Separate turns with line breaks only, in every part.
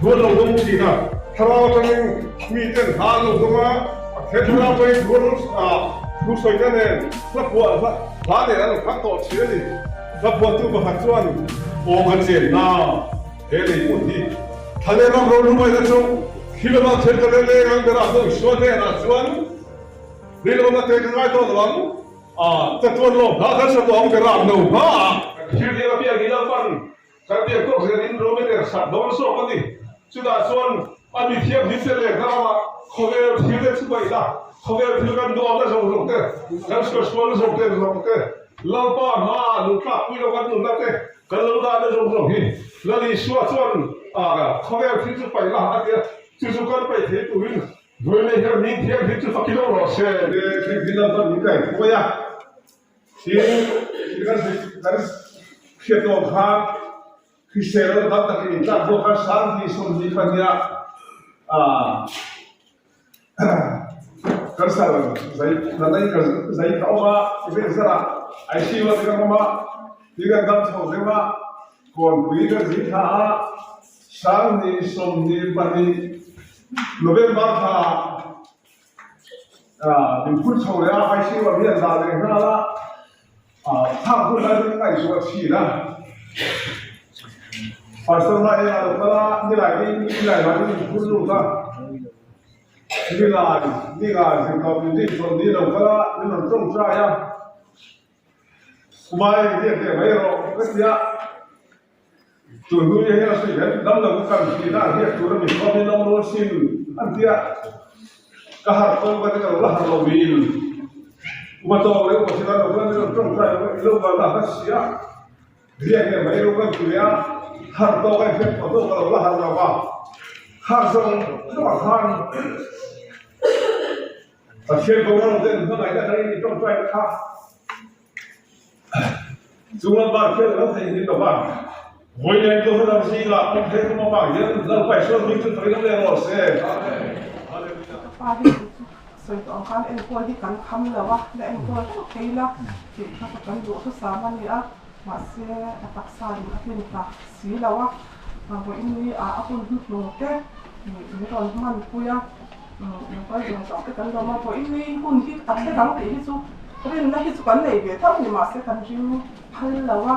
Thu an lo dawng thin a, thlarau atangin miten hla an lo dawng a, Pathian thlarau atangin thu an thu sawina nen hla phuah hla nen an lo khat tawh thin a ni. Hla phuahtu pakhat chuan aw ka chenna he lei hmun hi thla leh ram ro lumaina chu khi lamah then ka leng leng ang berah pawh Isua hnenah chuan rilawmna te ka ngai tawh lo ang. A, chatuan lawm hla kan sa tawh ang berah no hmaah. Thil ding apiang hi Lalpan Kan biak tawk zel in ro min er sak dawn zawk a ni. Chutah chuan a mi thianghlim te leh hna lamah khawvel thil te chu paih la, khawvel thil kan duhawmna zawng zawng te, kan sualsualna zawng te zawng te, Lalpa hmaah luhtlak pui lo kan nunna te kan lo dahna zawng zawng hi Lal Isua chuan khawvel thil chu paih la a ti a, chu chu kan paih thei turin Vawiin hian mi thianghlim chu fakin awm rawh se. Thianghlim Lalpa min kaihhruai a. Tin, kan hriat tawh khan hrisel a tam takin intlak bawk a, Sanghi sawmhnih kha nia kan sal zai natna in ka zai ka awm a, event zarah ICU ah te kan awm a, tin kan dam chho deuh a, Kawnpui kan zin thla a, Sanghi 22 November thla Min phur chho leh a, ICU ah hian dah leh nghal a, thlak hun lai chu ka ngaihtuah thin a. Pastor hma eng a lo kal a, nilai ding nilai hma ding min phur lut a, nilai ninga zirtawp min rin chawlh ni a lo kal a, min rawn tawngtai a, Kumai riak leh mai rawh ka ti a. Tun hnu hi a sawi hian dam lo ka kan tihna a hriat tur a mi khawm in awm rual sin an ti a, ka harh tawng ka ti ka lo la harh lo niin upa tawng leh upa sila lo khan ilo tawngtai lo ilo kal ta hlat si a, riak leh mai ilo kan ti leh a, harh tawk a hriat tawh tawk ka lo la harh lo va, harh zawng zawng ah khan Pathian ko ro ten hmangaihna kan in tawngtai na kha. Chung lam bar khian lo thei hlim lo va. Vawi nen ko hran ang zingah awm thei tum avang hian Lalpa Isua hming chu tawih lo leh rawh se. Hallelujah.
Ka pa hi chu chu sawi tawh ang khan enkawl hi kan kham lo a, la enkawl reng thei la tih kha ka kan duh hlusam a ni a, mahse a taksa in a tlin ta si lo a, vawiin ni ah a hun hnuhnung te min rawn hmanpui a. Kal zawng zawng te kan lawm a, vawiin ni hun hi a thleng ang tih hi chu rinna hi chu kan nei ve tho ni mahse kan ring phal lo a,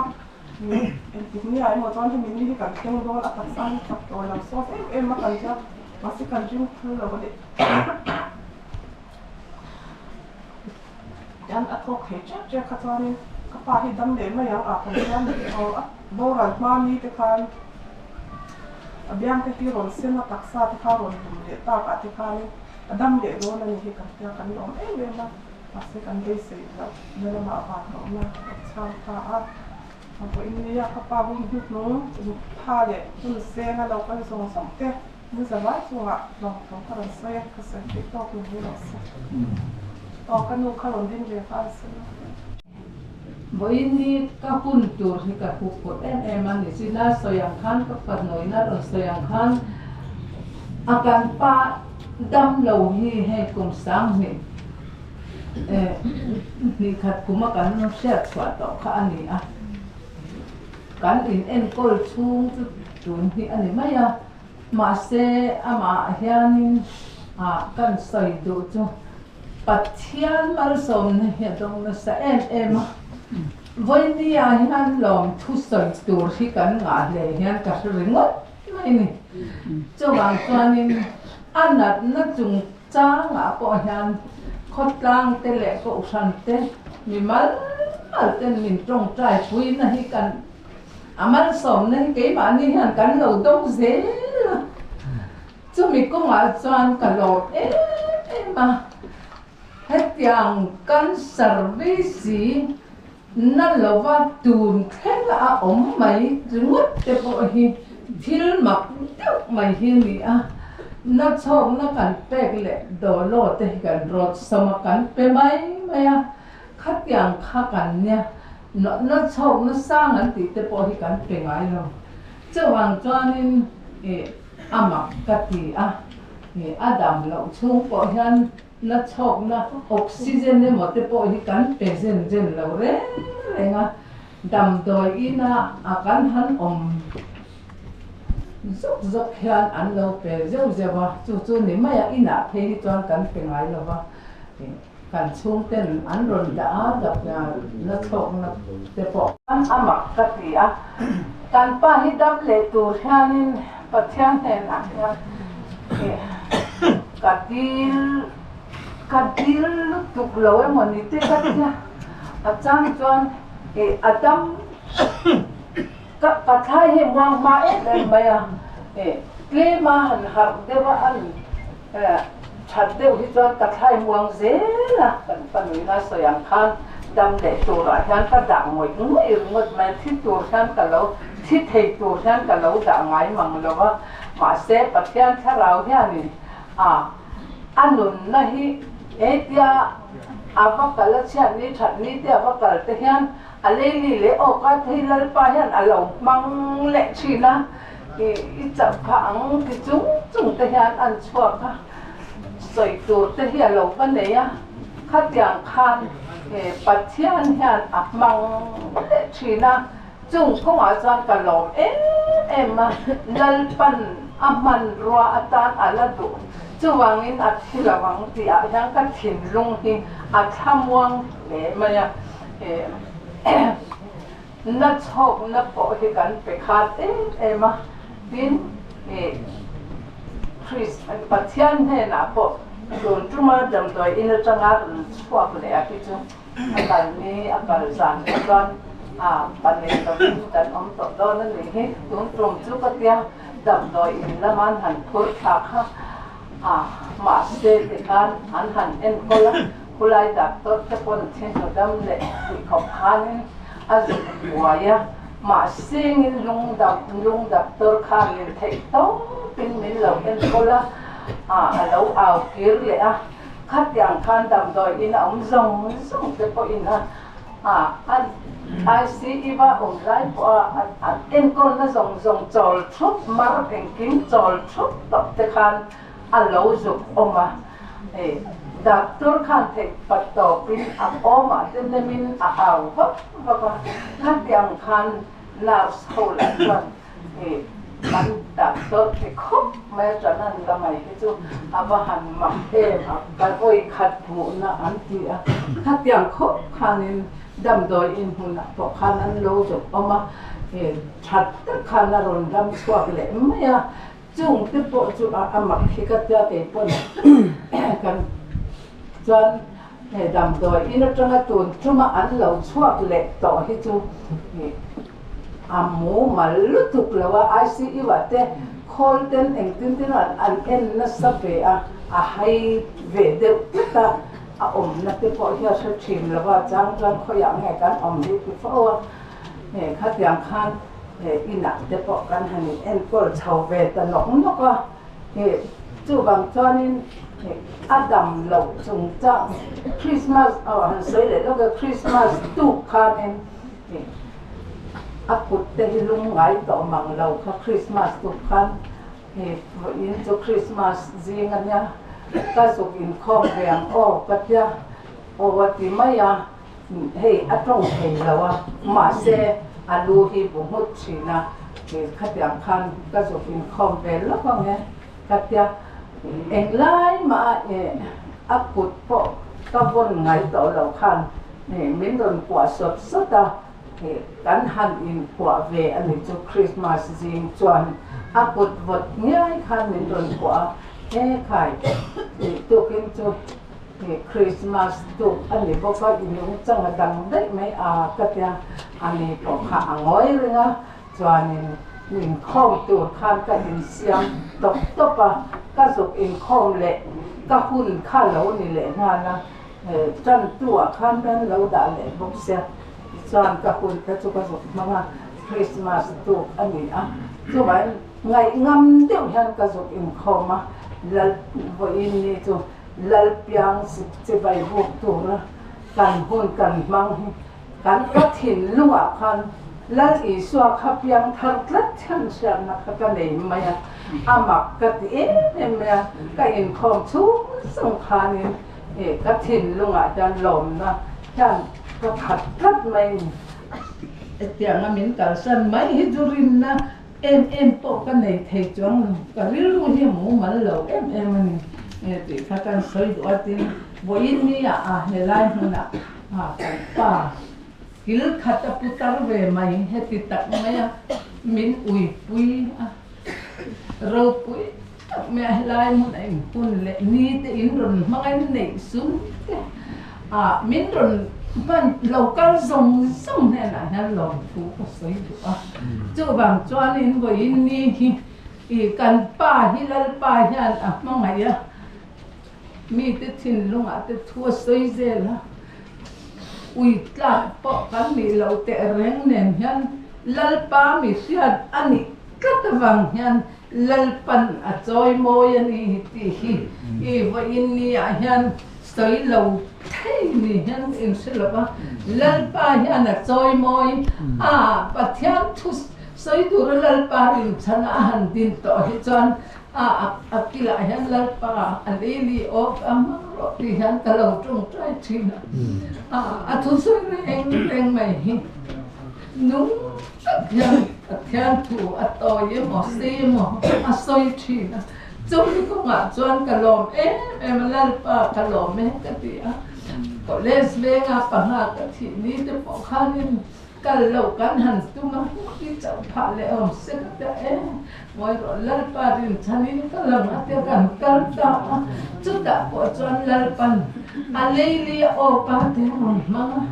engtik ni ah emaw chuan hemi ni hi kan thleng dawn a taksa hi chak tawh lo sawt em em a kan tia mahse kan ring phal lo a ni. Tian a thawk thei tep tep kha chuanin ka pa hi dam leh mai ang ah kan tia a boral hma ni te khan. A biang te hi rawn sen a, taksa te kha rawn lum leh tak ah te khanin a dam leh dawn a ni hi kan tia kan lawm em em a, mahse kan beisei loh na lamah van ka awm a, ka chhang ta a. A vawiin nia ka pa hun hnuhnung tha leh hun seng a lo kal zawng zawng te ni zavai chungah lawmthu ka rawn sawi a, ka sawi theih tawk in ni rawh se. Aw ka nu kha rawn ding ve nghal se la.
Vawiin hi ka hun tur hi ka huk phawt em em a ni. China sawi ang khan ka fahnuaina rawn sawi ang khan a kan pa dam lo hi hei kum 2000 khat kuma kan hriat chhuah tawh kha a ni a. Kan in enkawl chhung chu tun hi a ni mai a. Mahse amah hianin kan sawi duh chu Pathian malsawmna hi a dawng nasa em em a, Vawinia hian lawmthu sawi tur hi kan ngah hle hian ka hre ringawt mai ni. Chuvang chuanin a natna chungchangah pawh hian khawtlang te leh kohhran te mi mal mal ten min tawngtai puina hi kan a malsawmna hi keimahni hian kan lo dawng zel a. Chumi kawngah chuan ka lawm em em a, hetiang cancer visi na lova tun thleng a awm mai ringawt te pawh hi thil mak deuh mai hi a ni a, na chhawkna kan pek leh dawlaw te hi kan rawt sawm a kan pe mai mai a, khatiang kha kan nia na chhawkna sang an tih te pawh hi kan pe ngai lo. Chuvang chuanin ih a mak ka ti a, ih a dam loh chhung pawh hian na chhawkna oxygen emaw te pawh hi kan pe zen zen lo reng reng a, damdawi ina a kan han awm. Zawk zawk hian an lo pe zeuh zeuh a, chu chu ni mai a, inah phei hi chuan kan pe ngai lo va, kan chhungten an rawn dah a, na chhawkna te pawh. A mak ka ti a, kan pa hi dam leh tur hianin Pathian hnenah hian ka dil ka dil lutuk lo emaw ni te ka tia, a chang chuan a dam. Ka pathlai hi muang hma em em mai a, tlema han harh deuh a an that deuh hi chuan ka thlai muang zel a, kan fanuina sawi ang khan dam leh turah hian ka dah ngawih ngawih ringawt mai a, thi tur hian ka lo thi thei tur hian ka lo dah ngai mang lo va, mahse Pathian thlarau hianin a a nunna hi hetia a va kal a chhiat ni that ni te a va kal te hian A leili leh awka thei Lalpa hian a lo hmang leh thin a, i i chauh phah ang ti chung chung te hian an chhuak a, sawi tur te hi a lo va nei a, khatiang khan Pathian hian a hmang leh thin a, chung kawngah chuan ka lawm em em a, Lalpan a hmanrua atan a la duh, chuvangin a thi lo ang tih ah hian ka thinlung hi a thlamuang hle mai a. Na chhawkna pawh hi kan pe khat em em a, tin Pathian hnenah pawh tun tuma damdawi in atanga rawn chhuak leh a hi chu a kal ni a kal zan te chuan a pa nei lovin kan awm tawh dawn a nih hi, tun tum chu ka tia damdawi in lama an han phur thla kha a mahse tikhan an han enkawl a. Khulai doctor te pawn thinhnu dam leh tih khawp khanin a zuk buai a, mahsengin lung dam lung doctor khan min theih tawpin min lo enkawl a, a lo au kir leh a, khatiang khan damdawi in a awm zawng zawng te pawhin a a ICU a awm lai pawh a a enkawlna zawng zawng chawl thup mar engkim chawl thup tawp te khan a lo zuk awm a. Hei doctor khan theih pat tawpin a awmah te nemin a au vak vak a, khatiang khan nurse ho lah chuan hei kan doctor ti khawp mai a ṭan an la mai hi chu a va han mak em a, ka vawi khat hmuhna an ti a, khatiang khawp khanin damdawi inhmunah pawh khan an lo zuk awm a, hei ṭhat tak khan a rawn dam chhuak leh mai a. Chung te pawh chu a a mak hi ka tia kei pawn kan chuan he damdawi in atanga tun tuma an lo chhuak leh tawh hi chu a mumal lutuk lo a, ICU ah te khawl ten engtin tin an en nasa ve a, a hai ve deuh tlat a, a awmna te pawh hi a hre thin lo a, chang chuan khawiah nge kan awm hi ti fo a, khatiang khan. He inah te pawh kan han in enkawl chho ve ta nawk nawk a, he chuvang chuanin he a dam loh chungchang Christmas aw han sawi leh lawk e, Christmas tuk khanin he a kut te hi lung ngai tawh mang lo kha Christmas tuk khan he vawiin chu Christmas zing a nia ka zuk inkhawm ve ang aw ka tia aw a ti mai a. Hei a tawng thei lo a, mahse a lu hi bu nghut thin a, khatiang khan ka zuk inkhawm ve lawk ang e ka tia, englai mah a kut pawh ka vawn ngai tawh lo khan min rawn kuah sawt sawt a, kan han inkuah ve a ni chu Christmas zing chuan a kut vawt ngiai khan min rawn kuah a, he khai tukin chu. Christmas tuk a ni bawk a, i nungchang a dang daih mai a ka tia, a ni pawh kha a ngawi reng a, chuanin inkhawm tur khan ka insiam tawp tawp a, ka zuk inkhawm leh ka hun kha lo ni leh nghal a, tantu ah khan kan lo dah leh bawk sia, tichuan ka hun te chu ka zuk hmang a, Christmas tuk a ni a, chuvangin ngaihngam deuh hian ka zuk inkhawm a, Lal vawiin ni chu. Lalpiang chibai buk tura kan hun kan hmang hi kan ka thinlungah khan Lal Isua kha piang thar tlat hian hriatna kha ka nei mai a, a mak ka ti em em mai a, ka inkhawm chhung zawng khanin ka thinlungah hian lawmna hian ka khat tlat mai a ni. Hetianga min kalsan mai hi chu rinna. em em pawh ka nei thei chuang lo, ka rilru hi a mumal lo em em a ni tih kha kan sawi duh a tin vawiin ni ah a helai hmunah kan pa kil khat a pu tar ve mai heti tak mai a min uipui a ropui tak mai a helai hmunah in hun leh ni te in rawn hmang in neih sum te ah min rawn hman lo kal zawng zawng hnenah hian lawmthu ka sawi duh a chuvang chuanin vawiin ni hi ih kan pa hi Lalpa hian a hmangaih a mite thinlungah te thu a sawi zel a ui tlak pawh kan nih loh teh reng nen hian Lalpa mi hriat a nih tlat avang hian Lalpan a chawi mawi a ni tih hi i vawiin ni ah hian sawi lo thei ni hian in hre lo va, Lalpa hian a chawi mawi a, Pathian thu sawi tura Lalpa rinchhan a han din tawh hi chuan a a kilah hian Lalpa a lei li awk a hmang rawh tih hian ka lo tawngtai thin a, a thusawi reng reng mai hi. Nung tak hian Pathian thu a tawi emaw sei emaw a sawi thin a, chumi kawngah chuan ka lawm em em a, Lalpa ka lawm e ka ti a, college venga panga ka thih ni te pawh khanin kal loh kan han tum a, i chauh phah leh awm se ka ti a, e ngawi rawh Lalpa rinchhanin ka lang a tia kan kal ta a, chutah pawh chuan Lalpan A leili a awpa te rawn hmang a,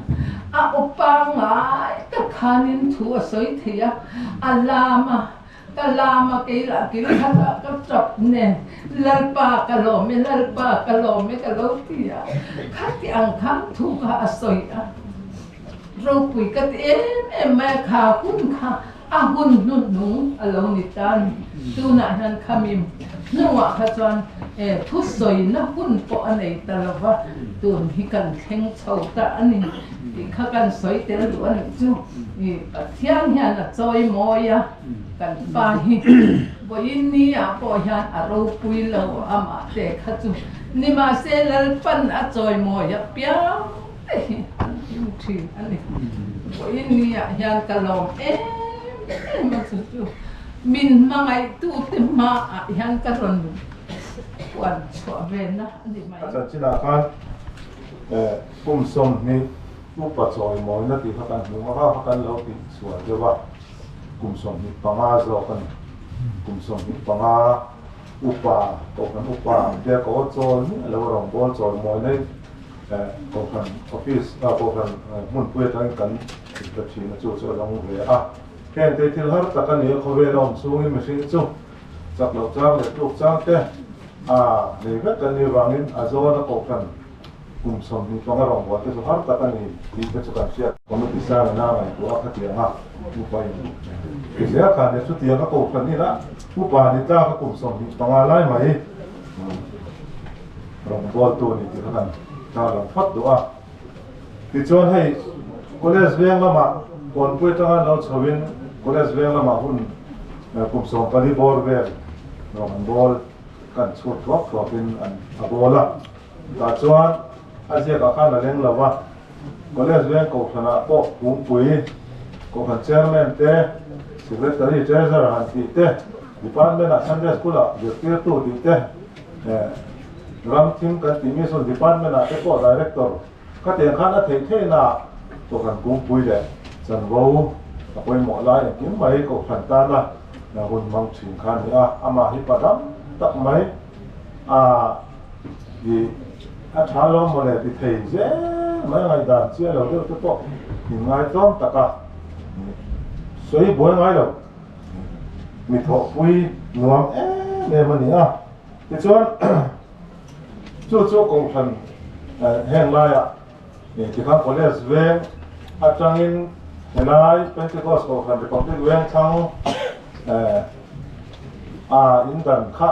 a upa ngai tak khanin thu a sawi thei a, a lam a, ka lam a kei lah kil khatah ka tap nen, Lalpa ka lawm e, Lalpa ka lawm e ka lo ti a, khati ang khan thu kha a sawi a, ropui ka ti em em mai a, kha hun kha A hun hnuhnung a lo ni ta ni. Tunah hian khami hnuah kha chuan thusawina hun pawh a nei ta lo va, tun hi kan thleng chho ta a ni tih kha kan sawi tel duh a nih chu. Pathian hian a chawi mawi a, kan pa hi vawiin ni ah pawh hian a ropui lo amah te kha chu nimahse Lalpan a chawi mawi apiang te hi an hlim thin a ni. Vawiin ni ah hian ka lawm em em a chu chu min hmangaihtu te hma ah hian ka rawn puan chhuah ve na a ni mai.
A chanchinah khan kum 20 upa chawimawina tih kha kan hmu a, kha kha kan lo tih chhuah deuh a, kum 25 zawk a ni. Kum 25 upa kohhran upa ang te ka aw chawl miah lo a rawngbâwl chawimawina hi Kohhran office ah kohhran hmunpui atangin kan inpe thin a, chu chu a lo ve a. Heng te thil har tak a ni a, khawvel a awm chungin mihring chu chak loh chang leh tluk chang te a nei vek kan nih vangin a zawn a kohhran kum 25 rawngbâwl te chu har tak a ni tih te chu kan hriat. Committee sang ina ngaihtuah a khatiang a, upa in ti zel khan e chutiang a kohhran ila upa ni tlak a kum 25 lai mai. Rawngbawltu ni tih kha kan tarlang phawt duh a. Tichuan hei College veng lamah Kawnpui atanga an lo chhoin College veng lamah hun kum 14 bawr vel rawng an bawl kan chhut thuak thuakin an a bawl a. Tah chuan a ziakah khan a leng lo va, College veng kohhranah pawh Pumpui Kohhran Chairman te, Secretary, Treasurer han tih te, Department-ah Sunday School-ah zirtirtu tih te, Ram thim kan tih mi sawn Department ah te pawh Director ka tiang khan a theih theih na ah Kohhran Kungpui leh chanvo a pawimawh lai engkim mai Kohhran tana na hun hmang thin kha a ni a, amah hi pa dam tak mai a i a tha lo mawle ti thei zel mai a ngaihdan chiah lo deuh te pawh inngai tlawm tak a sawi buai ngai lo. Mi thawhpui nuam em em a ni a, tichuan chu chu kohhran heng laiah tikhan college veng atangin helai Pentecost kohhran Republic veng thlang a indan kha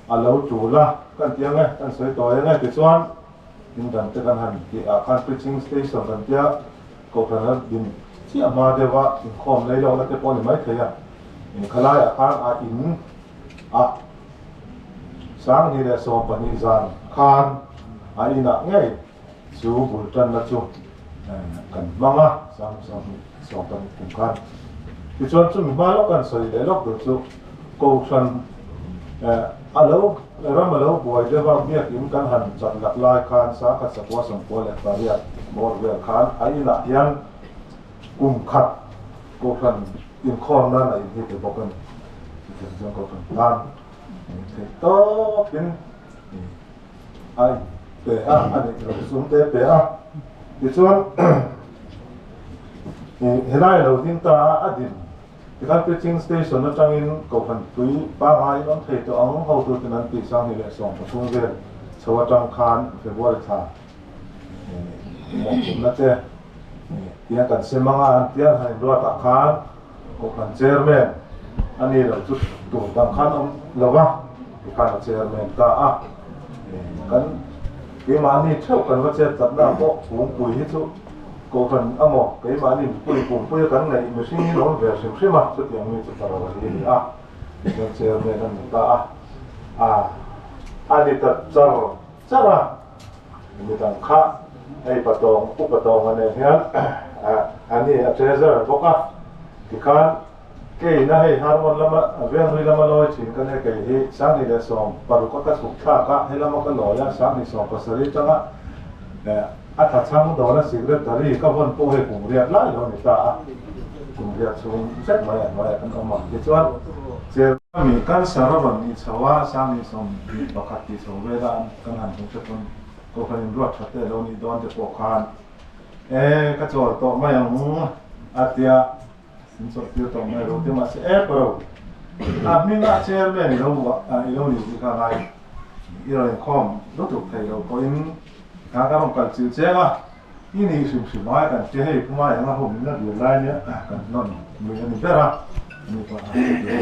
a lo tul a, kan ti ang e, kan sawi tawi ang e, tichuan indan te kan han tih ah khan preaching station kan tia kohhran a din chiah hma deuh a, inkhawm lei lohna te pawh a ni maithei a, inkhalai ah khan a in a 2012 zan khan a inah ngei chu bul tanna chu kan hmang a, 2012 kum khan.
Tichuan chumi hma lawk an sawi leh lawk tur chu Kohhran a lo ram a lo buai deuh a, biakin kan han chat lak lai khan sangkhat sakua sawmkua leh pariat bawr vel khan a inah hian kum khat Kohhran inkhawm nan a inhit ta bawk a ni. Chutiang chuan Kohhran tan theih tawpin a pe a, a neih loh sum te pe a. Tichuan helai a lo ding ta a, a din tikhan Preaching Station atangin Kohhran tui pangaiin awm thei tawh ang hotuten an tih Sanghnih leh 13 vel chho atang khan February thla mawhphurhna te tiang kan sem anga an tiang han inruatah khan Kohhran Chairman a ni lo chu tur dang khan awm lo va, tikhan a Chairman ta a. Kan keimahni theuh kan va chet chakna pawh Kungpui hi chu Kohhran amaw keimahni mipui Kungpuia kan ngaih mihring hi awm ve hrim hrim a, chutiang mi chu Parava hi a ni a, tichuan Chairman a ni ta a, a a ni ta char char a. Midang kha hei patawng upa tawng a nen hian a ni a treasurer bawk a, tikhan keina hei Harmon lama Venglui lama lawi thin ka nia kei hi Sanghnih leh 16 a ka chhuk thlak a, helama ka lawi a Sanghnih 17 tanga a tha chhang dawn a secretary ka vawn pawh hei kum riat lai lo ni ta a, kum riat chhung zet mai a hnuaiah kan awm a, tichuan chair. Mi cancer a rawn nih chho a, Sanghnih 21 tih chho vela an kan han hmuh te pawn Kohhran inruat that te a lo nih dawn te pawh khan e ka chawl tawh mai ang a tia min chawlh tir tawh mai ro te mahse e paro a hmingah chairman i lo i lo nih hi kha ngai i rawn inkhawm lutuk thei lo pawhin kha ka rawn kal chilh cheng a i nih hrim hrim ai kan tia hei pumai anga ho min la dil lai nia kan hnawn lui a ni ber a ni pawh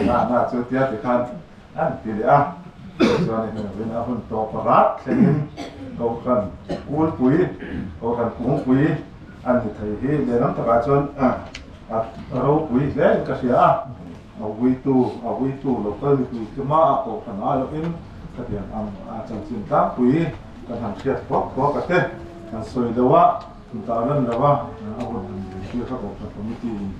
na na chu tia tikhan An ti leh a, chuan i hmel a hun tawp rat thlengin Kohhran Kulpui, Kohhran Kungpui a ni thei hi lehlam takah chuan a ropui hle in ka hria a, a vuitu, a vuitu local mipui te hmaah Kohhran a lohin khatiang ang a chanchin tlangpui kan han hriat thuak thuak a te kan sawi lo a, kan tarlan lo a, a hun han zirtir kha Kohhran Committee in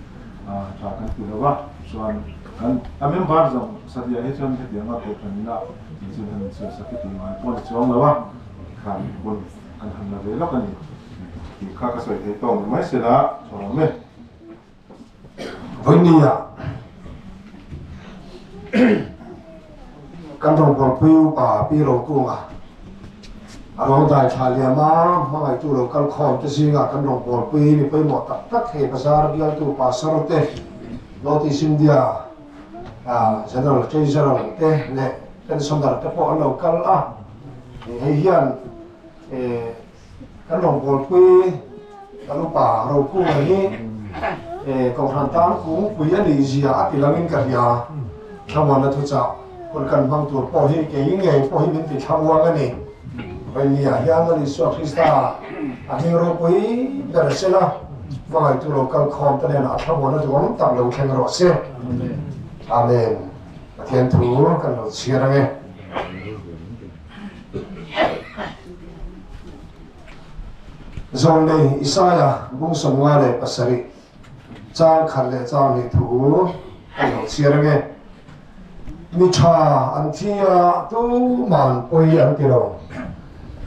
tha kan ti lo a, chuan kan a member zawng satliah hi chuan hetianga Kohhran ina chanchin han insawi sak hi tih ngai pawh a ni chuang lo a, tikhan hun kan han la ve lawk a ni tih kha ka sawi thei tawk ni mai sela tha awm e.
Vawinia kan rawngbawlpui upa Pi Rokunga a ruang dai thla liam a, hmangaihtu lo kal khawm te zingah kan rawngbawlpui mi pawimawh tak tak hei bazar bialtu Pastor te, North East India General Treasurer te leh Pensioner te pawh an lo kal a, hei hian Kan rawngbawlpui kan upa Rokunga hi Kohhran tan kungpui a nih zia a ti langin ka hria. Thlamuanna thuchah hun kan hmang tur pawh hi kei ngei pawh hi min ti thlamuang a ni. Vawinia hian Lal Isua Krista a hming ropui ber a sel a, hmangaihtu lo kal khawm te hnenah a thlamuanna duhawm tak lo thleng rawh se. Amen. Pathian thu kan lo chhiar ange. Zawnlei Isaia bung 57 chang khat leh chang hnih thu kan lo chhiar ange. Mi tha an thi a, tuman pawi an ti lo.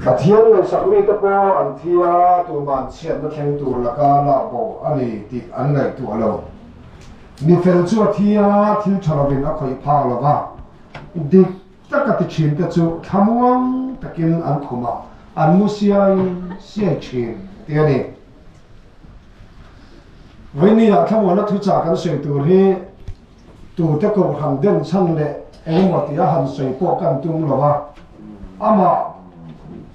Pathian ngaihsak mite pawh an thi a, tuman chhiatna thleng tur laka lak bo a ni tih an ngaihtuah lo. Mi fel chu a thi a, thil tha lovin a khawih phak lo va, dik Taka ti thin te chu thlamuang takin an khum a, an mu siai siai thin tih a ni. Vawinia thlamuanna thuchah kan sawi tur hi tute kohhran den chhan leh engemaw tia han sawi pawh kan tum lo a, amah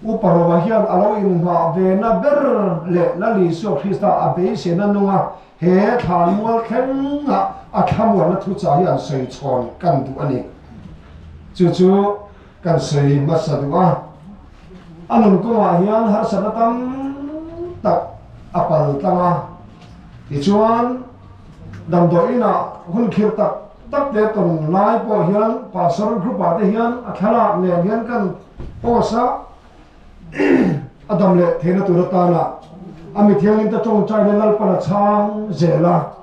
Upa Roma hian a lo inngah ve na ber leh Lal Isua Krista a beiseina nunga he thlanmual thlengah a thlamuanna thuchah hi an sawi chhawn kan duh a ni. Chu chu kan sawi hmasa duh a. A nun kawngah hian harsatna tam tak a pal tlang a. Tichuan, damdawi inah hun khirh tak tak te tawn lai pawh hian Pastor group-ah te hian a thlalak nen hian kan post a, a dam leh theihna tur atana. A mi thianghlim te tawngtaina Lalpan a chhang zel a,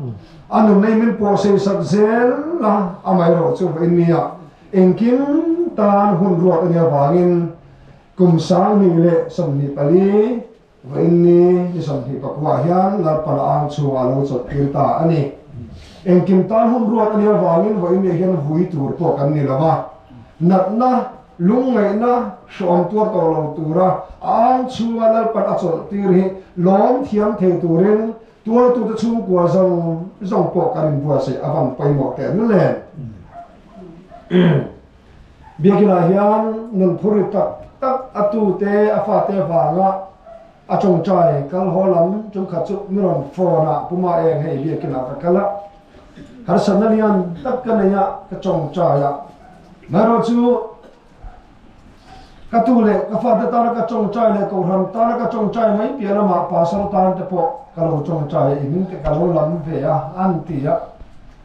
a nun ei min pawh sei sak zel a, amaherawh chu vawiin nia engkim tan hun ruat a nih avangin kum 2024 vawiin ni ni 24 ah hian Lalpan a ang chhungah a lo chawlh tir ta a ni. Engkim tan hun ruat a nih avangin vawiin ni hian vui tur pawh kan ni lo a, natna Lungngaihna hrawm tuar tawh lo tura a ang chhunga Lalpan a chawlh tir hi lawm thiam thei turin tuartute chhungkua zawng zawng pawh kan inbuatsaih a van pawimawh teh lul em. Biakinah hian nunphur ri tak tak a tute a fate vanga a tawngtai kal haw lam tumkhat chu mi rawn phone a, Puma eng hei biakinah ka kal a, harsatna lian tak ka nei a, ka tawngtai a. Maherawh chu ka tu leh ka fate tana ka tawngtai leh kohhran tana ka tawngtai mai piah lamah pastor tan te pawh ka lo tawngtai a, i hming te ka lo lam ve a, an ti a,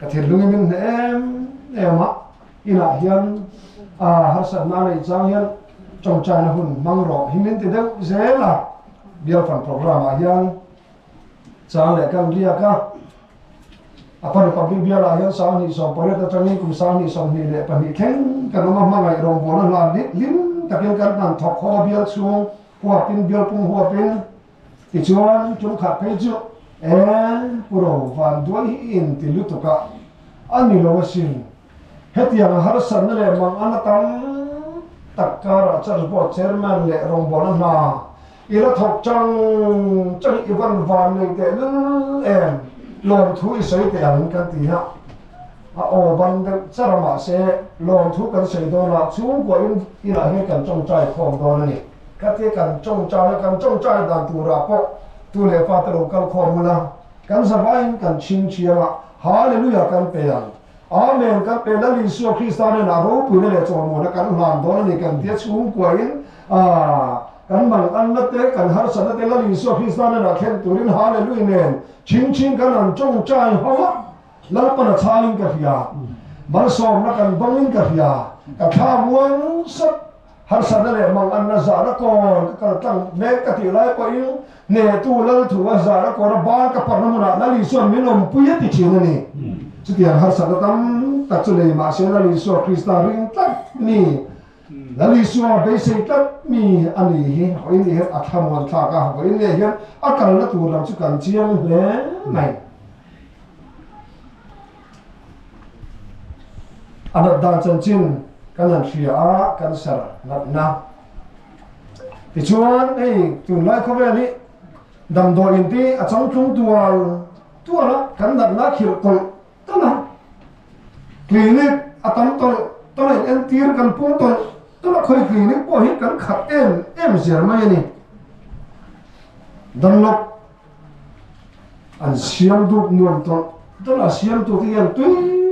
ka thinlung i min hneh em em a, inah hian harsatna a neih chang hian tawngtaina hun hmang rawh hi min ti deuh zel a, bialfan programme ah hian chang leh kan riak a. A pa Republic bialah hian 2018 atangin kum 2022 thleng kan awm a, hmangaih rawngbawlna hlan lit hlim takin kan hnan thawk haw a bial chhung huapin bial pum huapin tichuan tum khat phei chu e Pu Ro van duai hi in ti lutuk a, a ni lo asin. Hetiang harsatna leh mangan a tam tak karah Church Board Chairman leh rawngbawlna hna I la thawk chang chang i van van nei teh lul em? Lawmthu i sawi teh ang kan ti a, a aw ban deuh char a mahse lawmthu kan sawi dawn a, chhungkua in inah hian kan tawngtai khawm dawn a ni. Khatia kan tawngtai a, kan tawngtai dan turah pawh tu leh fate lo kal khawm ula, kan zavaiin kan chhing thiang a, Hallelujah kan pe ang. Amen kan pe Lal Isua Krista hnenah ropuina leh chawlmuana kan hlan dawn a ni kan tia chhungkua in kan manganna te kan harsatna te Lal Isua Krista hnenah thlen turin Hallelujah nen chhing chhing kan han tawngtai ho a, Lalpan a chhangin ka hria, malsawmna kan bangin ka hria, ka thla muang sap. Harsatna leh manganna zahna kawn ka kal tlang mek ka tih lai pawhin hnehtu Lalthu a zahna kawna ban ka parhna hmunah Lal Isua'n min awmpui a ti thin a ni. Chutiang harsatna tam tak chu nei mahse Lal Isua Krista ring tlat mi, Lal Isua beisei tlat mi a ni hi vawiin leh hian a thlamuan thlak a, vawiin leh hian a kalna tur lam chu kan chiang hle mai. A nat dan chanchin kan han hria a, cancer natna. Tichuan hei tunlai khawvel hi damdawi in te a changtlung tual tual a, kan natna a khirh tawlh tawlh a, clinic a tam tawlh tawlh a, in entir kan pung tawlh tawlh a, khawi clinic pawh hi kan khat em em zel mai a ni. Damlawk An siam dup nuam tawlh tawlh a, siamtute hian tui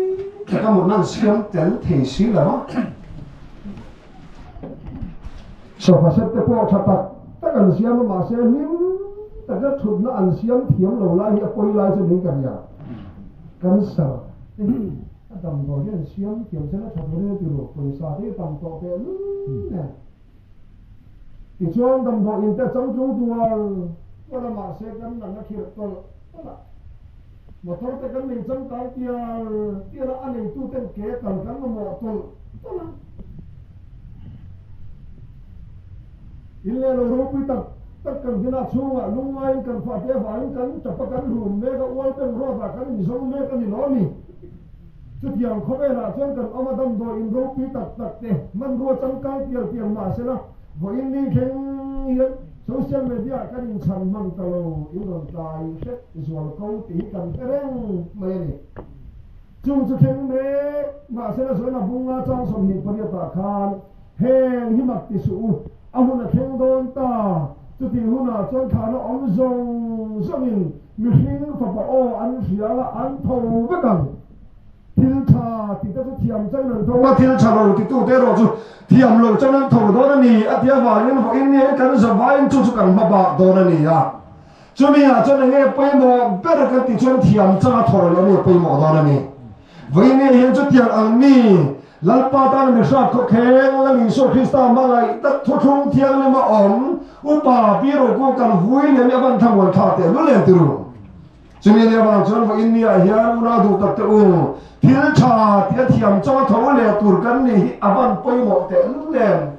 taka mutna an siam tel thei si lo a. Sofa set te pawh tha tak tak an siam a, mahse hlim taka thutna an siam thiam lo lai hi a pawi lai chu ning ka ria. Cancer te hi a damdawi hi an siam thiam chen a tha turin a ti ru, pawisa te hi tam tawh teh lul nen. Tichuan damdawi in te changtlung tual tual a mahse kan natna khirh tawlh tawlh a, motor te kan nei changkang tial tial a, a neitu ten ke kal kan mamawh tawlh tawlh a. In leh lo ropui tak tak kan hina chhungah lungngaiin kan fahte avangin kan tap a kan hlum mek a, ual beng rawtah kan inzawng mek a ni lo a ni. Chutiang khawvelah chuan kan awm a damdawi in ropui tak tak te hmanrua changkang tial tial mah sela vawiin ni thleng hian social media ah kan inchhan hman ta lo in rawn tlai hret zual ko tih hi kan hre reng mai a ni. Chung chu thleng mek mah sela Zoina bunga chang 28 ah khan heng hi mak ti suh u, a hun a thleng dawn ta, chutih hunah chuan thlahna awm zawng zawngin Mihring fapa aw an hria a, an tho vek ang. Thil tha tite chu thiam changin an tho a, thil tha lo titute erawh chu thiam lo changin an tho dawn a ni a tih avangin vawiin ni kan zavaiin chu chu kan hma bak dawn a ni a. Chumi ah chuan enge pawimawh ber kan tih chuan thiam changa thaw leh a ni pawimawh dawn a ni. Vawiin ni hian chutiang ang mi. Lalpa tana mi hrat khawkheng Lal Isua Krista hmangaih tak thuthlung thianghlim a awm upa Pi Rokung kan vui leh mi a van thlamuan thlak teh lul em tiru. Chumi nia vang chuan vawiin ni ah hian unau duh tak te u, thil tha tih a thiam chauh a tho leh tur kan nih hi a van pawimawh teh lul em.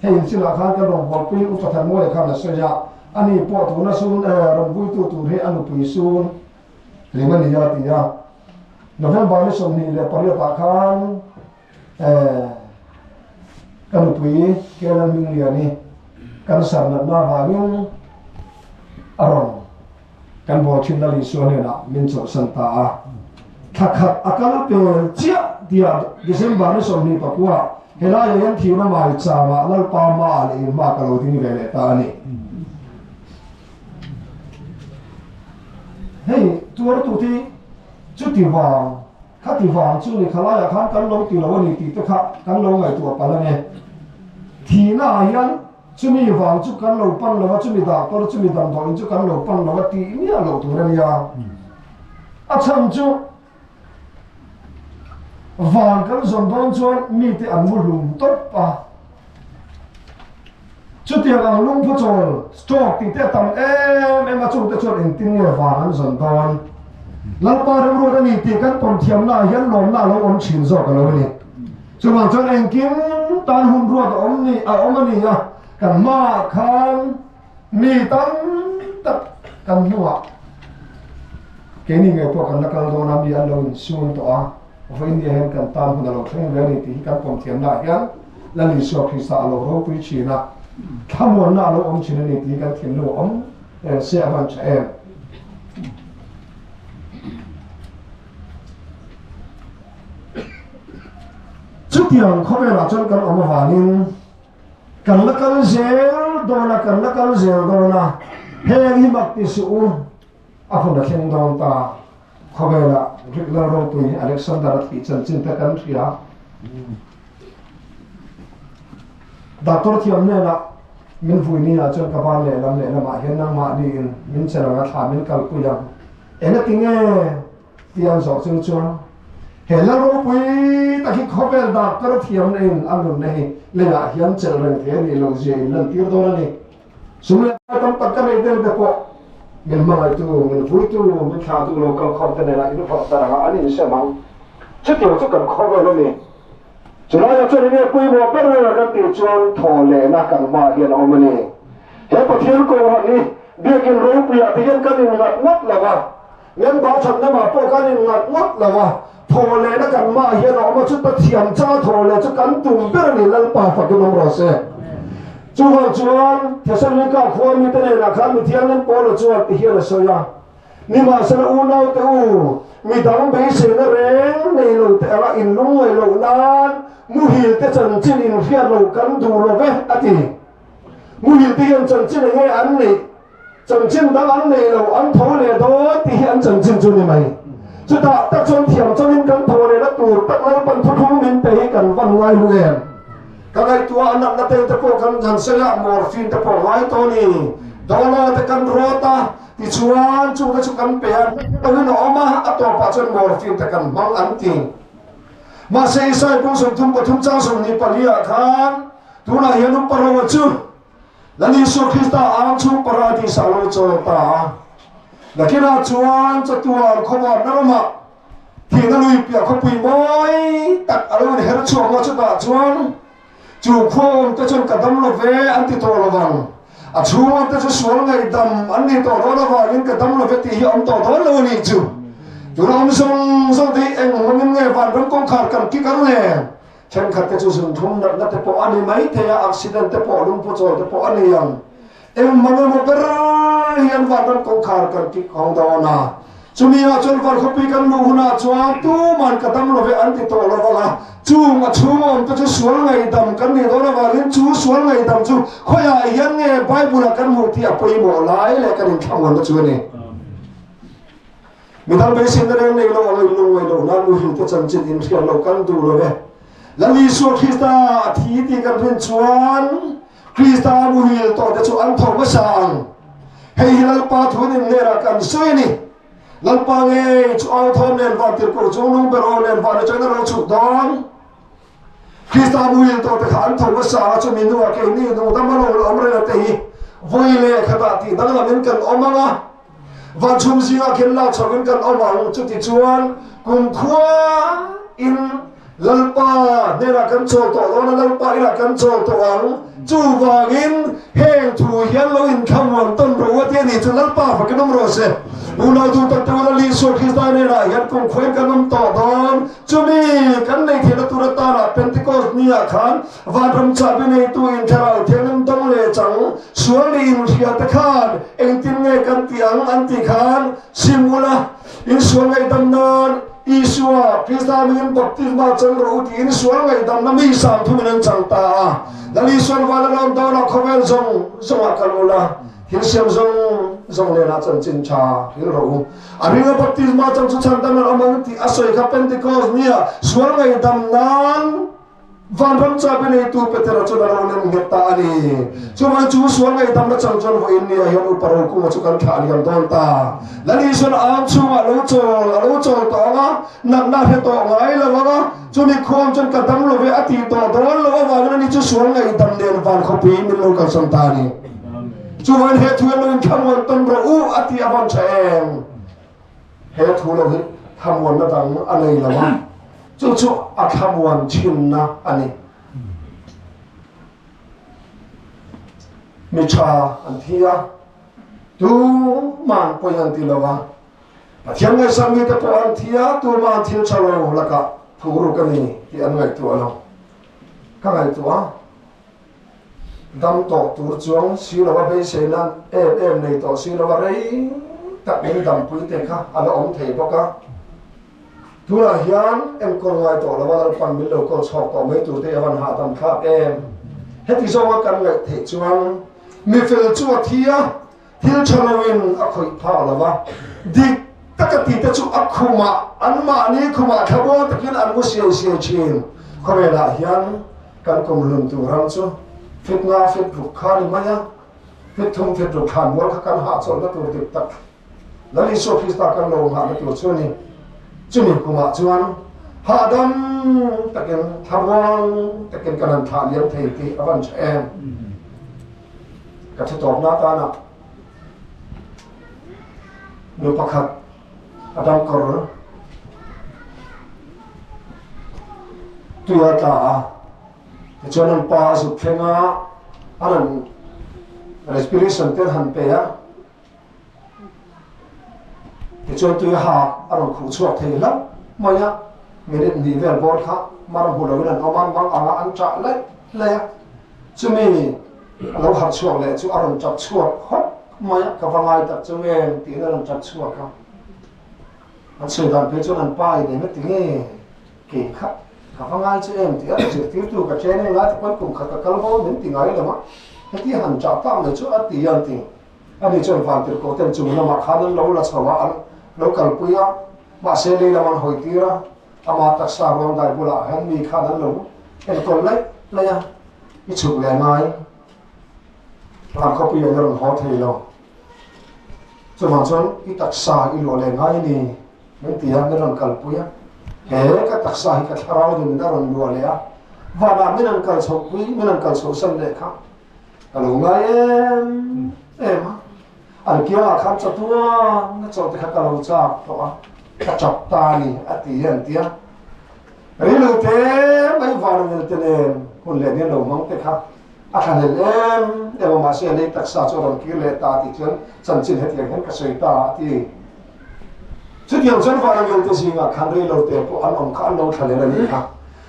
Hei inchhinah khan kan rawngbawlpui Upa Thanmawia khan a sawi a, ani pawh tuna sun rawn vuitu tur hi a nupui sun hlim a ni a ti a. November ni 28 ah khan ka nupui Kenan Hmingliani cancer natna avangin a rawn kan bawl thin Lal Isua hnenah min chawlhsan ta a. Thla khat a kal pel chiah tia December ni 29 helaiah hian thihna maichangah Lalpa hmaah leh in hma ka lo ding ve leh ta a ni. Hei tuartu te chuti vang khati vang chu ni khalaiah khan kan lo ti lo a ni tih te kha kan lo ngaihtuah palh ange. Thihna ah hian chumi vang chu kan lo pan lo a, chumi doctor chumi damdawiin chu kan lo pan lo a tih miah loh tur a nia. A chhan chu Van kan zawn dawn chuan mite an mu hlum tawp a. Chutiang ang lungphu chawl, stroke tih te a tam em em a, chungte chuan engtin nge van an zawn dawn? Lalpa remruat a ni tih kan pawm thiamnaah hian lawmna a lo awm thin zawk a lo ni. Chuvang chuan engkim tan hun ruat a awm ni a awm a ni a, kan hmaah khan Mi tam tak kan hnuah keini ngei pawh kan la kal dawn a, mi an lo insun tawh a, vawiin ni ah hian kan tan hun a lo thleng ve a ni tih hi kan pawm thiamnaah hian Lal Isua Krista a lo ropui thin a, thlamuanna a lo awm thin a ni tih hi kan thinlung a awm reng se a hman tha em. Chutiang khawvelah chuan kan awm avangin Kan la kal zel dawn a, kan la kal zel dawn a, heng hi mak ti suh u, a hun a thleng dawn ta. Khawvelah Greek lal ropui Alexander a thih chanchin te kan hria. Doctor thiam hnenah min vui ni ah chuan ka ban lehlam lehlamah hian nangmahni in min che rang a thla min kalpui ang. Engati nge? Ti an zawh chu chuan he lal ropui tak hi khawvel doctor thiamna in a nunna hi leiah hian chelh reng thei a nih loh zia in lantir dawn a ni. Sum leh pai tam tak ka neih tel te pawh min hmangaihtu, min vuitu, min thlahtu lo kal khawm te nena in vawrh darh angah an insem ang. Chutiang chu kan khawvel a ni. Chulaiah chuan enge pawimawh ber ber kan tih chuan thaw lehna kan hmaah hian a awm a ni. He Pathian Kohhran hi biakin ropuiah te hian kan innghat ngawt lo va. Member thatnamah pawh kan innghat ngawt lo a, thaw lehna kan mah hian a awm a, chuta thiam changa thaw leh chu kan tum ber a ni, Lalpa fakin awm rawh se. Chuvang chuan Thessalonika khua mite nenah khan Mithianghlim Paula chuan ti hian a sawi a, Nimahsela unaute u, midang beiseina reng nei lo te anga inlung ngaih loh nan muhil te chanchin inhriat lo kan duh lo ve, a ti. Muhil te hian chanchin enge an neih? Chanchin dang an nei lo, an tho leh dawn tih hi an chanchin chu ni mai. Chutah tak chuan thiam chawin kan tho lehna tur tak Lalpan thuthlung min pe hi kan van ngai hlu em? Ka ngaihtuah a natna te te pawh kan han sawi a, morphine te pawh ngai tawh a ni. Dolo te kan rawt a, tichuan chungte chu kan pe a, loin a awm a, a tawpah chuan morphine te kan hmang an ti. Mahse Isai bung 33 chang 24 ah khan tunah hian upa ro chu Lal Isua Krista ang chhung paradis ah lo chawl ta a. Nakinah chuan chatuan khawvarna ramah thihna lui piah khawpui mawi tak a lo inher chhuak nga chutah chuan chu khua awmte chuan ka dam lo ve an ti tawh lo vang. A chhungawmte chu sual ngaihdam an nih tawh dawn avangin ka dam lo ve tih hi a awm tawh dawn lo a nih chu. Tuna awm zawng zawng te hi eng hmangin nge vanram kawngkhar kan kik ang le? Thenkhat te chu zunthum natna te pawh a ni mai thei a, accident te pawh, lungpu chawl te pawh a ni ang. Engmang emaw ber hian vanram kawngkhar kan kik hawng dawn a, chumi ah chuan varkhawpui kan luh hunah chuan tuman ka dam love an ti tawh lo vang a, chung a chhung a awm te chu sual ngaihdam kan nih dawn avangin chu sual ngaihdam chu khawiah hian nge Bible ah kan hmuh tih a pawimawh lai leh kan inthlamuanna chu a ni. Midang beiseina reng nei lo ang in lungngaih loh nan muhil te chanchin in hriat loh kan duh lo e. Lal Isua Krista a thi tih kan rin chuan Krista muhil tawh te chu an tho hmasa ang. Hei hi Lalpa thu in innerah kan sawi a ni. Lalpa ngei chu au thawm nen vantirhkoh chung nung ber aw nen van atangin a lo chhuk dawn. Krista muhil tawhte kha an tho hmasa a, chumi hnuah keini nungdam a lo la awm reng a te hi vawi leh khatah tih danglamin kan awm ang a, van chhum zingah khian lak chhohin kan awm ang. Chutichuan kumkhua in Lalpa hnenah kan chawl tawh dawn a, Lalpa inah kan chawl tawh ang. Chuvangin heng thu hian lo inthlamuan tawn rawh u a ti a ni chu Lalpa fakin awm rawh se. Unau duh tak te ula Isua Krista hnenah hian kumkhuain kan awm tawh dawn. Chumi kan nei theihna tur atana Pentecost niah khan vanram chahbi neitu in Thlarau Thianghlim dawng leh chang sual nih inhria te khan engtin nge kan tih ang an tih khan sim ula insual ngaihdam nan Isua Krista hmingin baptisma chang rawh u tiin sual ngaihdamna mi sang thumin an chang ta a. Lal Isuan van a lawm dawnah khawvel zawng zawngah kal ula thil siam zawng zawng nenah chanchin tha hil rawh u. A ringa baptisma chang chu chhandam an awm ang tih a sawi kha Pentecost nia sual ngaihdam nan Vanram chabi neitu Petera chuan a lo nem nghet ta a ni. Chuvang chu sual ngaihdamna chang chuan vawiin nia hian Upa Rokunga chu kan thlah liam dawn ta. Lal Isuan a am chhungah a lo chawl a lo chawl tawh ang a, natna a hre tawh ngai lo ang a, chumi khuam chuan ka dam lo ve a tih tawh dawn loh avangin ani chu sual ngaihdam nen van khawpui min lo kalsan ta a ni. Chuvangin he thu hian lo inthlamuan tawn rawh u a tih a vawn tha em? He thu lo hi thlamuanna dang a nei lo a, chu chu a thlamuan thinna a ni. Mi tha an thi a, tuman pawi an ti lo a, Pathian ngaihsak mite pawh an thi a, tuman thil tha lo lakah thu ruk a ni tih an ngaihtuah lo. Ka ngaihtuah a. Dam tawh tur chuang si lova beiseina em em nei tawh si lova rei tak min dampui te kha a la awm thei bawk a. Tunah hian enkawl ngai tawh lova Lalpan min lo kawl chhawk tawh mai tur te hi a van hahdam thlak em. Heti zawnga kan ngaih theih chuan mi fel chu a thi a, thil tha loin a khawih phak lova, dik taka ti te chu a khumah anmahni khumah thlamuang takin an mu siai siai thin. Khawvelah hian Kan kum hlun tur ram chu fit nga fit ruk kha ni mai a, fit thum fit ruk thlan mual kha kan hahchawlhna tur dik tak Lal Isua Krista kan lo nghahna tur chu a ni. Chumi kumah chuan hahdam takin thlamuang takin kan han thlah liam thei tih a van tha em. Ka thu tawpna atana nu pakhat a damkawr tui a tla a, tichuan an pa a zuk thleng a, a rawn respiration te an han pe a, tichuan tui hak a rawn khuh chhuak thei hlauh mai a, minute hnih vel bawr kha mar hmu loin an awm a, mang anga an ṭah laih laih a, chumi a lo harh chhuak leh chu a rawn ṭap chhuak hawk mai a, ka va ngai tak chu em tiin a rawn ṭap chhuak a. An sawi dan phei chuan an pa in eng ati nge kei kha ka va ngai chu em tih a zirtirtu ka training lai te pawn kum khat ka kal bo min ti ngai lo a, heti han ṭah tak mai chu a ti an ti. Ani chuan vantirhkoh ten chung lamah khan an lo la chho a, an lo kalpui a, mahse lei lam an hawi tir a, ama taksa ruang dai bulah hian mi khan an lo enkawl laih laih a, i chhuk leh ngai Rangkhawpui ah i rawn haw thei lo. Chuvang chuan i taksa i luah leh ngai a ni min ti a, min rawn kalpui a. He ka taksa hi ka thlarau nun in a rawn luah leh a, vanah min han kal chhohpui, min han kal chhohsan leh kha ka lo ngai em em a. An kiangah khan chatuan na chawh te kha ka lo chak tawh a, ka chap ta a ni a ti an ti a. Rilru te mai vanangel te nen hun leh nen lo hmang te kha a thlahlel em em a, mahse a lei taksa chu a rawn kir leh ta tih chuan chanchin hetiang hian ka sawi ta a ti. Chutiang chuan vanangel te zingah khan reilo te pawh an awm kha an lo thlahlel a nih kha.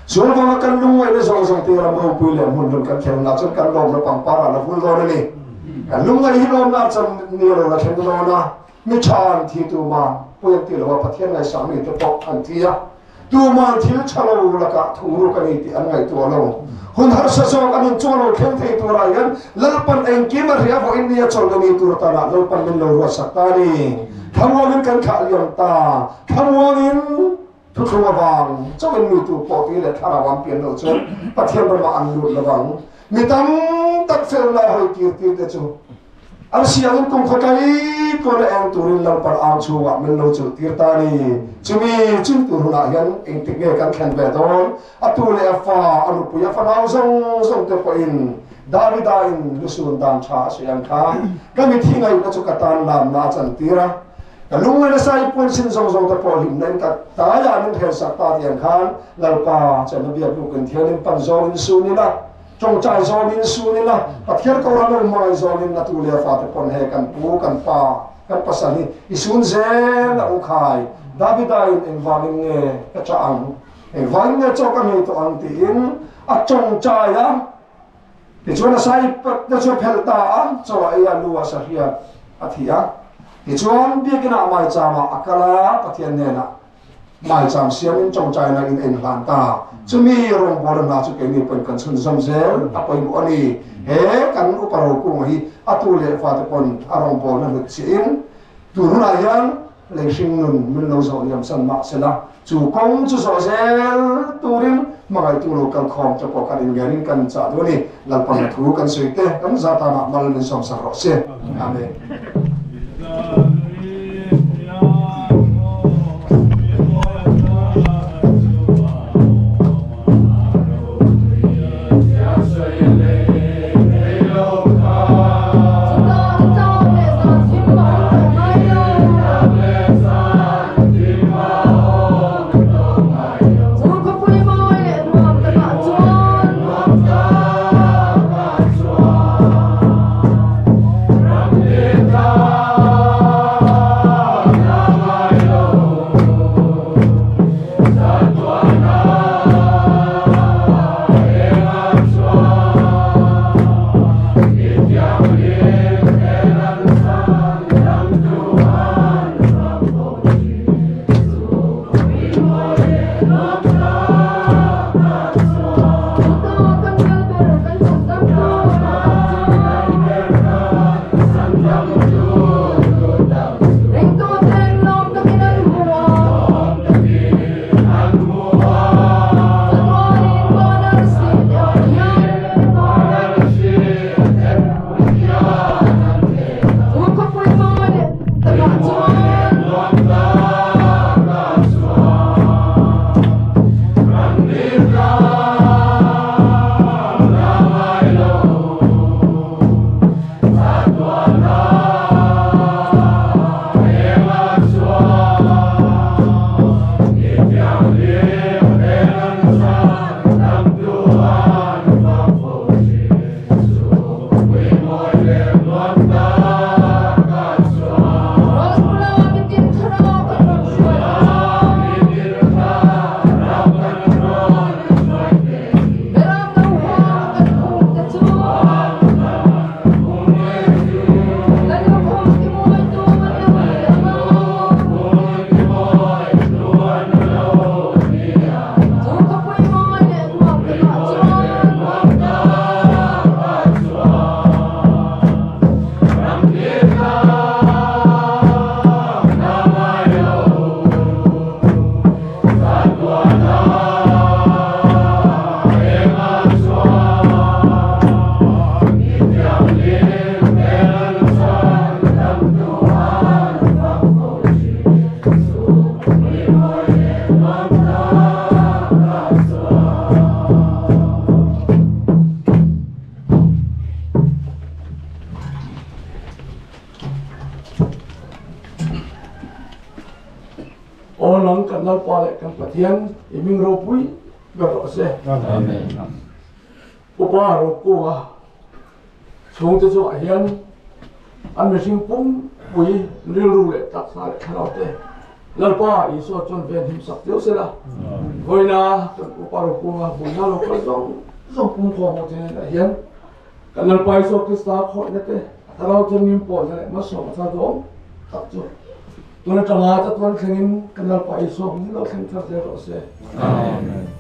Sual vanga kan lungngaihna zawng zawng te ram ropui leh hmun hlun kan thlen hunah chuan kan lawmna pangpar ah la vul dawn a ni. Kan lungngaih hi lawmna a chan ni lo la thleng dawn a, mi tha an thi tuman pawi an ti lo a, Pathian ngaihsang mite pawh an thi a. Tuman thil tha lo lakah thu ruk a ni tih an ngaihtuah lo. Hun harsa zawk an inchuang lo thleng thei turah hian Lalpan engkim a hria vawiin nia chawlh ni tur tanah Lalpan min lo ruatsak ta a ni. Thlamuangin kan thlah liam ta. Thlamuangin thuthlung avang chauhin mi tu pawh ti leh thlarau an pian loh chuan Pathian ramah an lut lovang. Mi tam tak felna hawi tir tir te chu. An siangin kum khawtlai tuan a eng turin Lalpan ang chhungah min lo chulh tir ta a ni. Chumi chim tur hunah hian engtik nge kan thlen ve dawn? A tu leh a fa, a nupui, a fanau zawng zawng te pawhin Davida in lusun dan tha a sawi ang khan ka mithi ngaihna chu ka tan lamna a chan tir a, ka lungngai nasa i puan sin zawng zawng te pawh hlimna in ka taiah min hel sak ta tih ang khan Lalpa chuan a biak lukin thiangin pan zawngin sun ila, tawngtai zawngin sun ila, Pathian Kohhran lo hmangaih zawngin a tu leh a fate pawn he kan pu, kan pa, kan pasal hi i sun zel a u khai, Davida in engvangin nge ka chah ang? Engvangin nge chaw ka ngei tawh ang tiin a tawngtai a, tichuan a sai te chu a phelh ta a, chaw a ei a, lu a sahriat a thi a. Tichuan biakinah maicham-ah a kal a, Pathian hnenah maicham siamin tawngtaina in a inhlan ta. Chumi rawngbawlna hna chu keini pawhin kan chhunzawm zel a pawimawh a ni. He kan upa Rokunga hi a tu leh fate pawn a rawngbawlna hlut chiahin tun hunah hian Lei hring nun min lo zawh liam san mah sela, chu kawng chu zawh zel turin hmangaihtu lo kal khawm te pawh kan inngenin kan inchah duh a ni. Lalpanga thu kan sawi te kan za tanah mal min sawmsak rawh se. Amen.
Aw nang kan Lalpa leh kan Pathian i hming ropui ber rawh se. Amen. Upa Rokunga chhungte chungah hian an mihring pumpui rilru leh taksa leh thlarau te Lalpa Isua chuan ven him sak deuh sela. Vawiina kan Upa Rokunga buina lo kal zawng zawng pumkhawm ho te hnenah hian kan Lalpa Isua Krista khawihna te a thlarau chuan min pawlna leh malsawm a thar duhawm tak chu tun atanga chatuan thlengin kan Lalpa Isua hming lo thleng thar zel rawh se. Amen.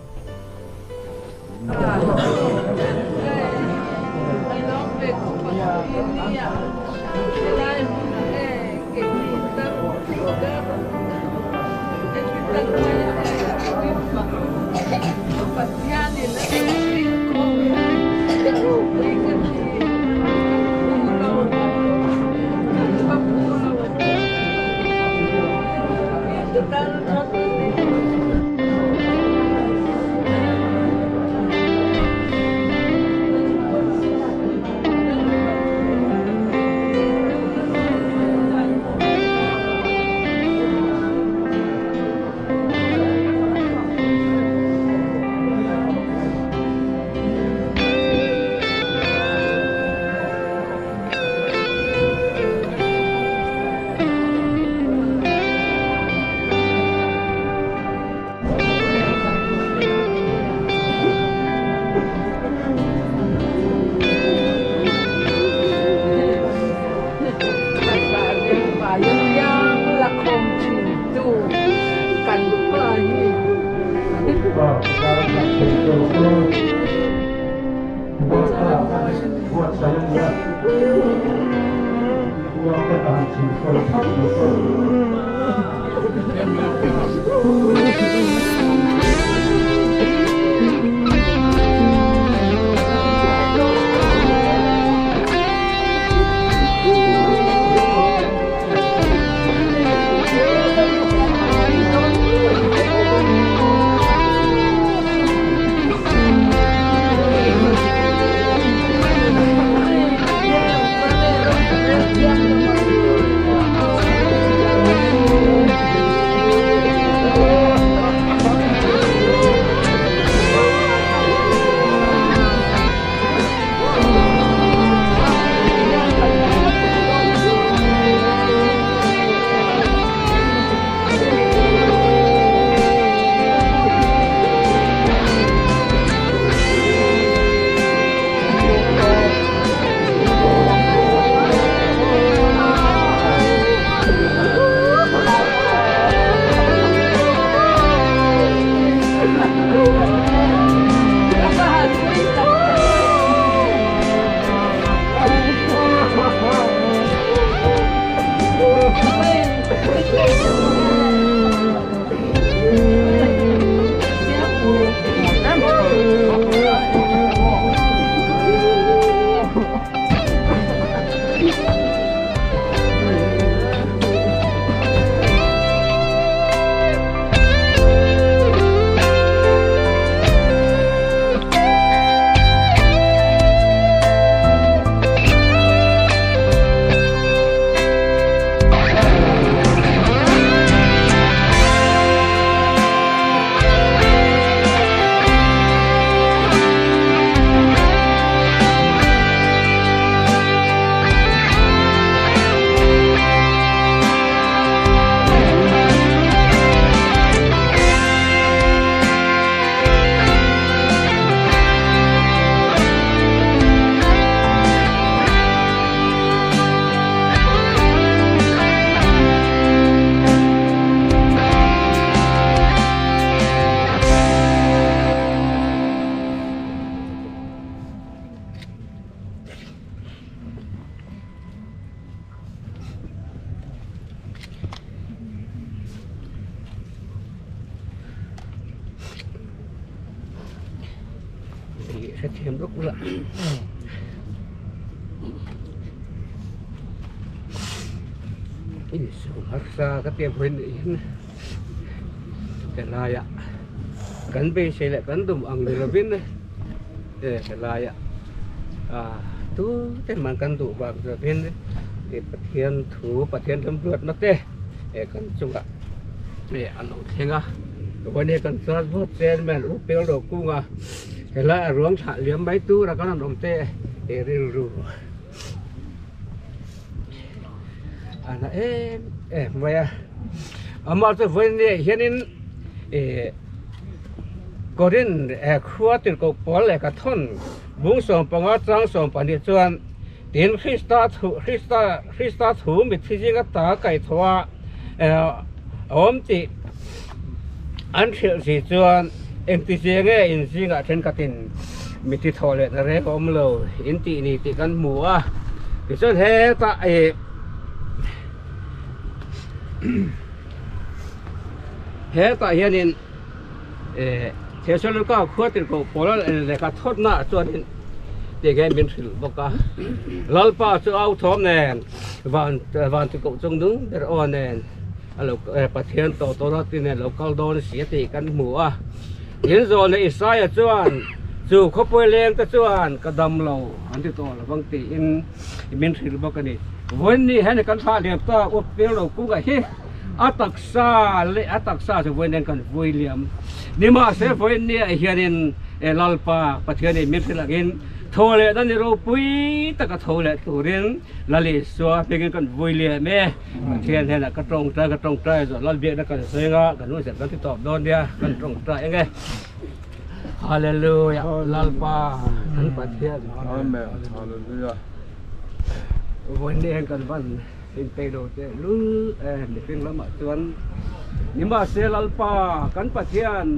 Hrethiam rawk ula insum harsa ka ti vawiin nih hian helaiah kan beisei leh kan dum ang ni lovin helaiah ah tu te man kan duh vang lovin Pathian thu Pathian remruatna te kan chungah a lo thleng a vawiin hi kan church board chairman U Pelrokunga Helai a ruang thlah liam mai tur a kan rawn awm te i rilru a na em em mai a amah chu vawiin hianin ih Korin khua tirhkoh pawl leh ka thawn bung 15 chang 12 chuan tin Krista thu Krista Krista thu mitthi zinga ta kaihthawh a awm tih an hrilh si chuan engtizia nge in zingah thenkhatin mithi thawh leh na reng a awm lo in tih ni tih kan hmu a tichuan hetah ih hetah hianin eh Thesalonika khua tirhkoh pawl lehkha thawtna ah chuanin tikhian min hrilh bawk a Lalpa chu au thawm nen van van tirhkoh chung nung ber aw nen. A lo Pathian tawh tawh a tine lo kal dawn si a tih kan hmu a. Tin zawhna Isaia chuan chu khawpui leng te chuan ka dam lo an ti tawh lo vang tiin min hrilh bawk a ni. Vawiin ni hian kan thlah liam ta up tir lo kungah hi a taksa leh a taksa chu vawiin hian kan vui liam. Nimahse vawiin niah hianin Lalpa Pathianin min hrilh angin tho leh na ni ropui taka tho leh turin Lal Isua hmingin kan vui liam e. Pathian hnenah ka tawngtai ka tawngtai zawh Lalbiakna kan sawi anga kan hun zet kan ti tawp dawn nia kan tawngtai eng e Hallelujah Lalpa kan Pathian
Amen Hallelujah
Vawiin hian kan van inpeih lo teh lul e mihring lamah chuan nimahse Lalpa kan Pathian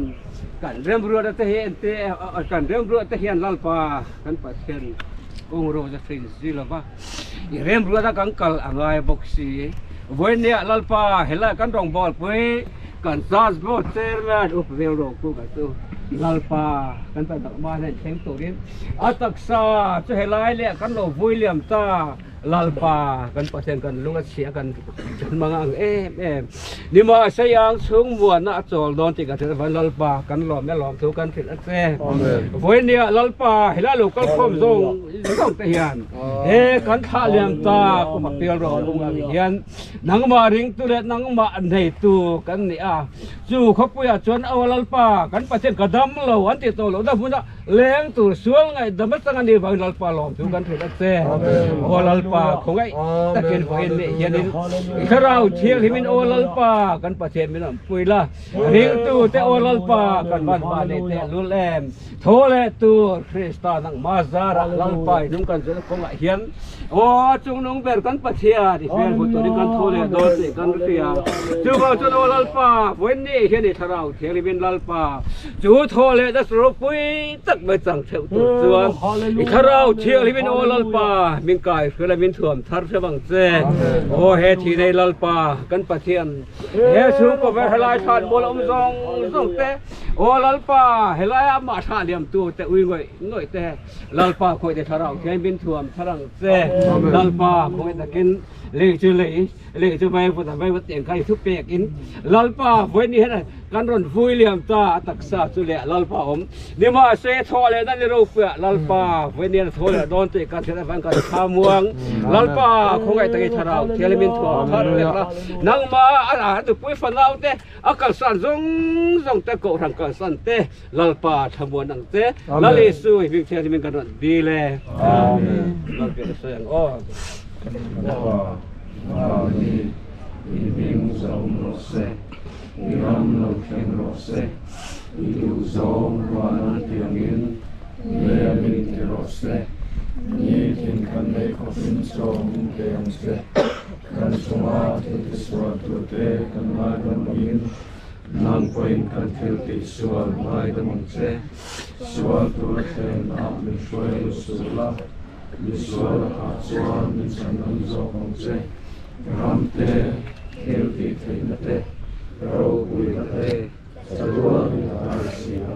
kan remruatna te hi ente kan remruatna te hian Lalpa kan Pathian. Kawng ro za hrin zui lova i remruata kan kal a ngai bawk si. Vawinia Lalpa helai kan rawngbâwl pui kan Church Board Chairman Up Vel Rokunga chu Lalpa kan ta dak hma hian thleng turin a taksa chu helai leh kan lo vui liam ta. Lalpa kan Pathian kan lung a chhia kan hmang ang em em. Nimahse ang chhung muanna a chawl dawn tih kan hrilh avangin Lalpa kan lawm e lawm thu kan hrilh a che. Vawinia Lalpa helai lo kal khawm zawng zawng te hian he kan thlah liam ta kum a pial rawh lung ang hian nangmah ringtu leh nangmah neitu kan ni a. Chu khawpuiah chuan aw Lalpa kan Pathian ka dam lo an tih tawh loh na hmunah Leng tur sual ngaihdam atang a nih vangin Lalpa lawm chu kan hrilh a che. Aw Lalpa, khawngaih takin vawiin leh hianin i thlarau thianghlimin aw Lalpa kan Pathian min awmpui la, ringtute aw Lalpa kan van va nei teh lul em. Tho leh tur Krista nangmah zarah Lalpa i hnung kan zulh kawngah hian aw chungnung ber kan Pathian i hmel hmu turin kan tho leh dawn tih kan hria. Chuvang chuan aw Lalpa, vawiin ni hian i thlarau thianghlimin Lalpa Chu thaw leh na ropui tak mai chang theuh tur chuan i thlarau thianghlimin aw Lalpa min kai hruai la min thuam thar hrep ang che. Aw he thi nei Lalpa kan Pathian he chhungkaw ber helai thlan mual awm zawng zawng te aw Lalpa helai amah thlah liam tu te ui ngawih ngawih te Lalpa khawih te thlarau thian min thuam thar ang che. Lalpa khawih takin lei chu lei Lei chu vai vut a vai vut tiang kha i thu pek in Lalpa vawiin hian kan rawn vui liam ta a taksa chu leh Lalpa awm nimahse thaw leh na ni ropuia Lalpa vawiin hian thaw leh dawn tih kan hriat avang kan tha muang Lalpa khawngaih takin thlarau thianghlim in thuam thar vek la nangmah a nupui fanau te a kalsan zawng zawng te kohhran kalsan te Lalpa thlamuan ang che Lal Isu i hming thianghlim in kan rawn dil e Amen Lalpian a sawi ang aw.
Pa ni i hming zawm rawh se, i ram lo thleng rawh se, i duh zawng van an tiangin lem in ti rawh se, nitin kan nei khawpin chaw min pe ang che, kan chunga thil tisual tute kan ngaidam angin nang pawhin kan thil tihsual ngaidam ang che, sual tura thlen ah min hruai lu suh la. Misual lakah chuan min chhan awm zawk ang che. Ram te, thil tih theihna te, ropuina te, chatuan in a tar si a.